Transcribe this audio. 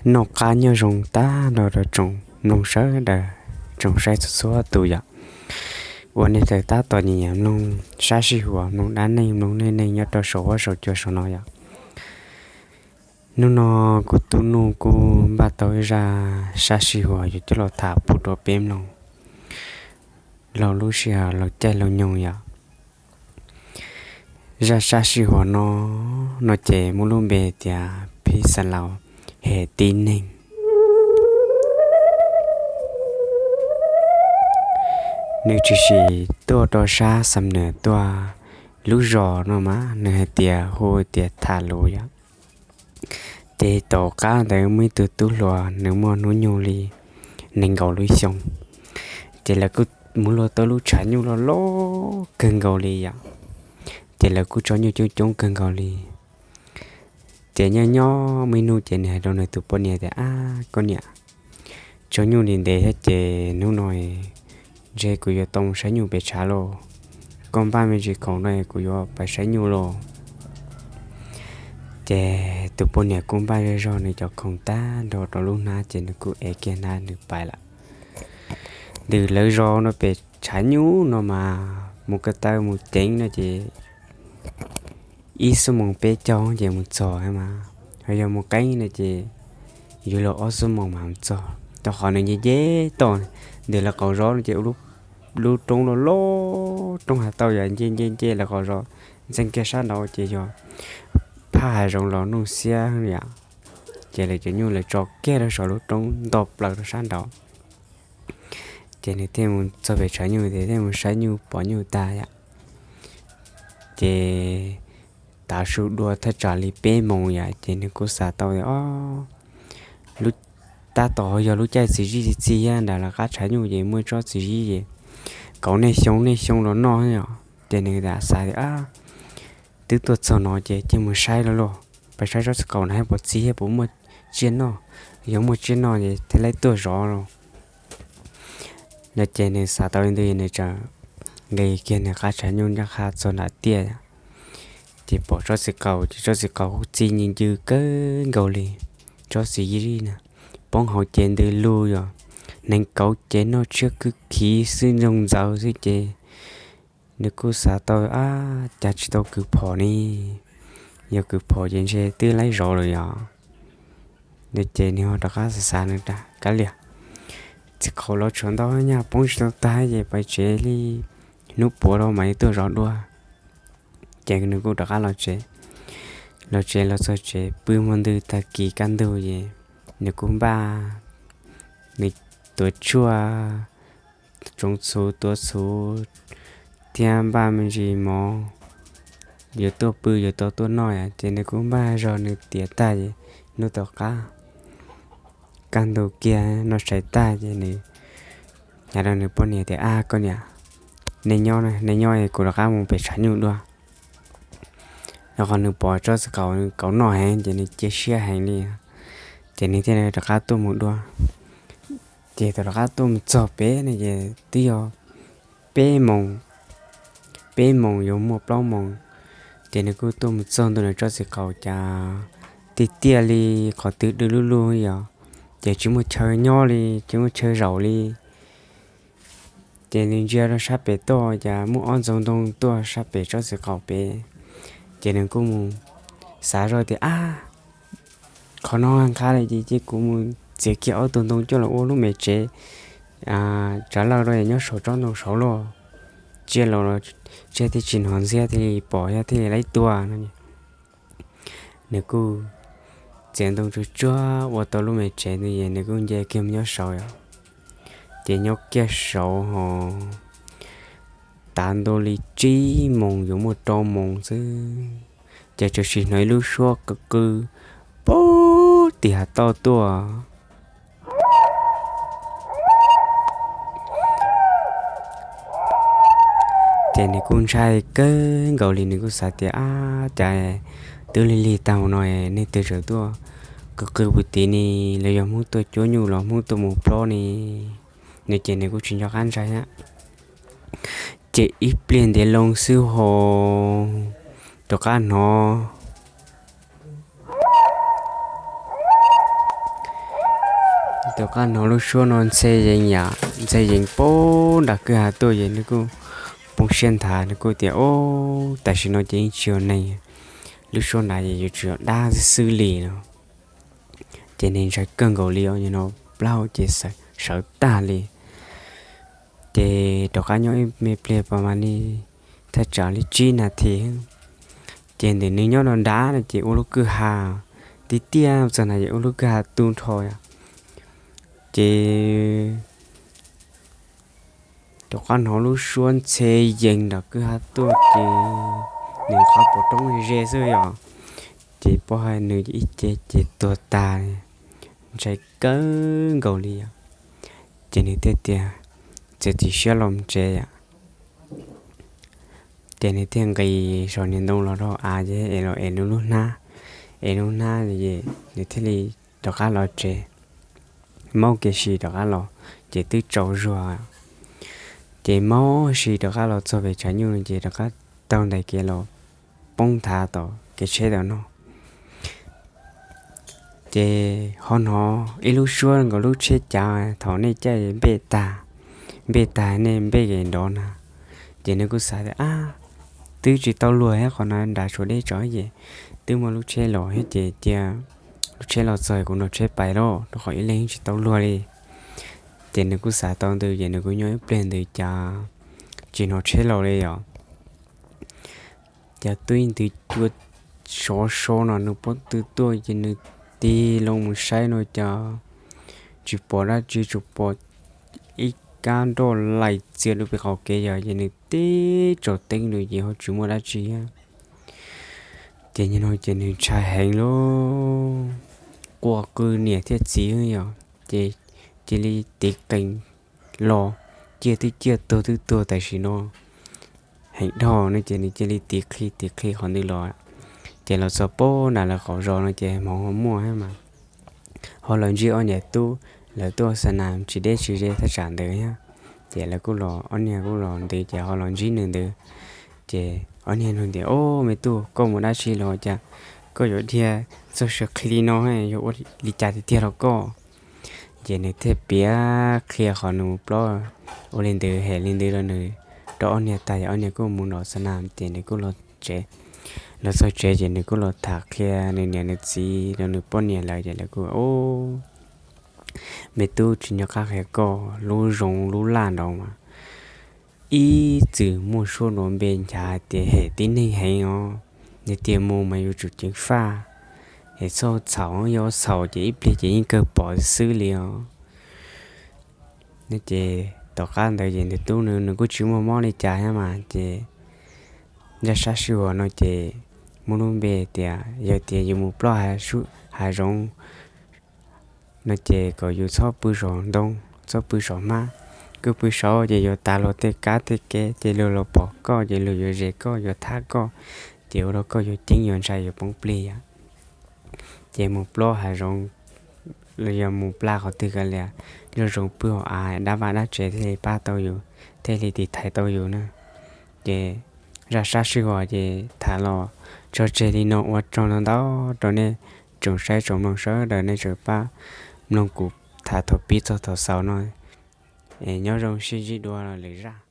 Noj qab nyob zoo tag nrho rau tsoom mloog sawv daws, tsoom saib txhua txhua tus yom. Ua nej tau tab tom nyiam nyiam mloog sab sij huam, mloog dab neeg, mloog neej neeg nyob rau saum huab saum cua saum no yom. Hnub no kuv tub Nuj kuj npaj tau ib zaj sab sij huam yuav coj los tham pub rau peb mloog laug lub sij hawm laug caij laug nyoog yom. Zaj sab sij huam no, no ces muaj lub npe tias Phij Xa Laus hem tib neeg. Nws tshwm sim tuaj rau sab Xam Nuas tuaj lub zos no mas nws hais tias hu tias Tham Lus yom. Ces tom qab ntawd muaj ib tug tub hluas nws muaj hnub nyoog li nees nkaum lub xyoo. Ces lawv kuj mus luaj tau lub tshav nyuj loj loj kawg nkaus li yom. Ces lawv kuj tso nyuj coob coob kawg nkaus li. Ces nyob nyob muaj ib hnub ces nws hais rau nws tus poj niam tias, Ab koj niam, tso nyuj ntev ntev thiab ces hnub no ntshe kuv yuav tau mus saib nyuj pem tshav lauj. Koj npaj me ntsis khoom no kuv yuav pais saib nyuj lauj. Ces tus poj niam kuj npaj zog zog nws cov khoom tag nrho rau lub hnab ces nws kuj ev kiag hnab nws pais lawm. Ntawm lawv zos no pem tshav nyuj no mas mus ko taw mus ceev no ces ib xuab moos peb caug ces mus txog mas, ho yog mus qeeb no ces yuav luag ob xuab moos mas mus txog. Rau qhov nws nce nce toj, ntawm lawv qaum zos no ces ua lub roob loj loj, roob hav tauj yom, nce nce nce lawv qaum zos, ntxeev kiag sab nraud ces yog phab hav zoov los nuj xiab yom. Ces lawv cov nyuj lawv tso kiag rau saum lub roob nto plaws rau sab nraud. Ces nws thiaj mus txog pem tshav nyuj ces thiaj mus saib nyuj pom nyuj tag yom. Ces tav su dua thaj tsam li peb moos yom, ces nws kuj xav tau tias, Ob, lub, tab tom yog lub caij txiv zib txiv txiv thiab, nram lawv qab tshav nyuj ces muaj tsob txiv zib ces kauv nej xyoo nej xyoo los noj yom. Ces nws xav tias, Ab, twb tuaj txog no ces cia mus saib los lauj, pais saib tsob txiv qaum no puas txiv thiab puas muaj tsiaj noj, yog muaj tsiaj noj ces thiaj li tuaj zov lauj. No ces nws xav tau li ntawd nws txawm nqis kiag nws qab tshav nyuj ncaj qha txog nram tiaj, ces pom tsob txiv qaum ces tsob txiv qaum kuj txi ncw ncw kawg nkaus li, tsob txiv zib na, poob hauv ces ntws lug yom, hneev kauv ces noj tshiab kwj khiv xwb ntsoog ntxaws xwb ces nws kuj xav tau, Ab, cas tsis tau kws phom ne, yog kws phom ces ntshe twb laib zov lawm yom. No ces nws ho rov qab xav xav nws tias, Kav liam, txiv qaum los tshuav ntau nyaj poob tsis tau tag ces pais tsev li, hnub puav los mam li tuaj zov dua. Ces nws kuj rov qab los tsev. Los tsev los txog tsev pw hmo ntws tag kis kaj ntug ces nws kuj npaj nws tuav tshuaj, tsoov txhuv tuav txhuv thiab npaj me ntsis mov yuav tuaj pw yuav tau tuaj noj. Ces nws kuj npaj zog nws tiav tag ces hnub tom qab kaj ntug kiag noj tshais tag ces nws hais rau nws poj niam tias, Ab koj niam, nej nyob, nej nyob kuv rov qab mus pem tshav nyuj dua. Rau qhov nws pom tsob txiv qaum kauv noj heev ces nws cia siab heev li, ces nws thiaj li rov qab tuaj mus dua. Ces thaum rov qab tuaj mus txog pem no ces twb yog peb moos, peb moos yuav muaj plaub moos, ces nws kuj tuaj mus txog ntua nws tsob txiv qaum cas tiaj tiaj li, qhov twg dwb lub lug yom, ces tsis muaj chaw nyob li, tsis muaj chaw zaum li. Ces nws ntsia rau sab pem toj cas muaj ob ntxoov ntoo tuaj sab pem tsob txiv qaum pem. Ces nws kuj mus xav zoj tias, Ab, qhov no nqha li ces cia kuv mus txiav kiag ob tug ntoo coj los ua lub me tsev tsav laj rau nyob saum tsob ntoo saud lauj. Tsiaj los, tsiaj thiaj tsis hnov ntxhiab thiaj li pom thiab thiaj li laib tua no. Nws kuj txiav ntoo tsuag tsuag ua tau lub me tsev ntawd es nws kuj nce kiag mus nyob saud os. Ces nyob kiag saud ho tav ntua li tsib moos yuav muaj rau moos xwb, ces tsuas sim hnov ib lub suab qw qw puag tim hav toj tuaj. Ces nws kuj ntshai kawg nkaus li, nws kuj xav tias, Ab, cas twb lig lig tag no nej twb tseem tuaj qw qw puag tim ne, los yog Hmoob tuaj cuab nyuj los Hmoob tuaj mus plob ne? Nws ces nws kuj tsis nco qab ntshai thiab. Ces ib pliag ntev loo xwb ho rov qab hnov, Tom qab hnov lub suab no ntxhe yees yam, ntxhe yees poob nram kwj ha tuaj ces nws kuj poob siab nthav, nws kuj tias, Ub, tam sim no ces yeej tsis yog neeg, lub suab nrad ces yuav tsum yog dab xwb li no. Ces nws ntshai kawg nkaus li os, no plaub hau ces sawv tag li. Ces rov qab nyob ib me pliag pas mas li thaj tsam li tsib nas this, ces ntawm nws nyob no nrad no ces ua lub kwj ha, tiag tiag txog na es ua lub kwj ha tu nrho. Ces rov qab hnov lub suab ntxhe yees nram kwj ha tuaj ces nws qhov pom roob ze xwb yom, ces pom hais nws ib ce ces tuag tas, ntshai kawg nkaus li yom. Ces nws thiaj tias, Txiav txim siab los tsev yom. Ces nws thiaj nqis saum niag ntoo los rau av es los ev nws lub hnab, ev lub hnab, nws thiaj li rov qab los tsev. Maub kev si rov qab los, ces twb tsaus zuag. Ces maub si rov qab los txog pem tshav nyuj no ces rov qab taug ntais kev los poob nthav tom kev tsheb tom no. Ces ho hnov ib lub suab nkaus lub tsheb cav thaum nej caij npej tag, npej tag nej npej nrov na. Ces nws kuj xav tias, Ab, twb tsis tau luag thiab, qhov no nrad tshuav deb tsawv ces twb muaj lub tsheb los thiab ces cia lub tsheb los txog kuv nrog tsheb pais lauj, rau qhov ib leeg tsis tau luag li. Ces nws kuj xav tau ntawd ces nws kuj nyob ib pliag ntawd cas tsis hnov tsheb los li os. Ces twb ntws cua sov so no nws pob tw tuaj ces nws tig loo mus saib no cas tsis pom dab tsi, tsuas pom ib kab nroj laim txias rau pem qaum kev yog ces nws tib tsaus teeb ntawd ces ho tsis muaj dab tsi thiab. Ces nim no ces nws ntshai heev lauj, quaj qw niam thiab txiv yom, ces cia li tiv qees los, ciaj twb ciaj tuag twb tuag tam sim no heev dhau no ces nws cia li tiv qhi tiv qhi qhov ntawd los. Ces los txog pem nram lawv qaum zos no ces hmoov ho muaj thiab mas, ho los ntsib ob niam tub, lawv tuaj xa nas tsis deb tsis ze thaj tsam ntawd thiab. Ces lawv kuj los, ob niag kuj los ntawd ces ho los ntsib nws ntawd. Ces ob niag nug tias, Ob, me tub, koj mus dab tsi los cas koj yuav dhia txog siav qhi li no, yog ua li cas tiag tiag los koj? Ces nws thiaj piav qhia qhov nws mus plob ua li ntawd hem li ntawd rau nws, rau ob niag tag, ob niag kuj mus nram xa nas ces nws kuj los tsev. Los txog tsev ces nws kuj los tham qhia nws niam nws txiv rau nws poj niam lawv ces lawv kuj, Ob, me tub, tsis nco qab qhia koj, lub zoov lub laj nraud mas ib txwm muaj suab nrov npe nchav hais tias hem tib neeg heev os, nws tias mus mas yuav tsum ceev faj, es txhob txhaum, yog txhaum ces ib pliag ces yeej kawg pom xwb li os. No ces tom qab ntawd ces nws tub nws, nws kuj tsis muaj mob li cas thiab mas ces zaj sab sij huam no ces muaj lub npe tias yog tias yus mus plob hav zoov no ces kom yus txhob pw saum ntoo, txhob pw saum hmab, koj pw saud ces yuav tav luag tej kab tej kev ces luag los pom koj ces luag yuav zes koj, yuav thab koj, ces ua rau koj yuav ceeb yuav ntshai yuav poob plig yom. Ces mus plob hav zoov los yog mus plob qhov twg kav liam, lub zoov pw hauv av, dab vaj dab tsev thiaj li pab tau yus, thiaj li tiv thaiv tau yus na. Ces zaj sab sij huam ces tham los tso tseg li no, ua tsaug ntau ntau rau nej tsoom saib tsoom mloog sawv daws, nej tseem pab mloog kuv tham thaum pib txog thaum xaus no. Nyob zoo, sib ntsib dua lwm zaj.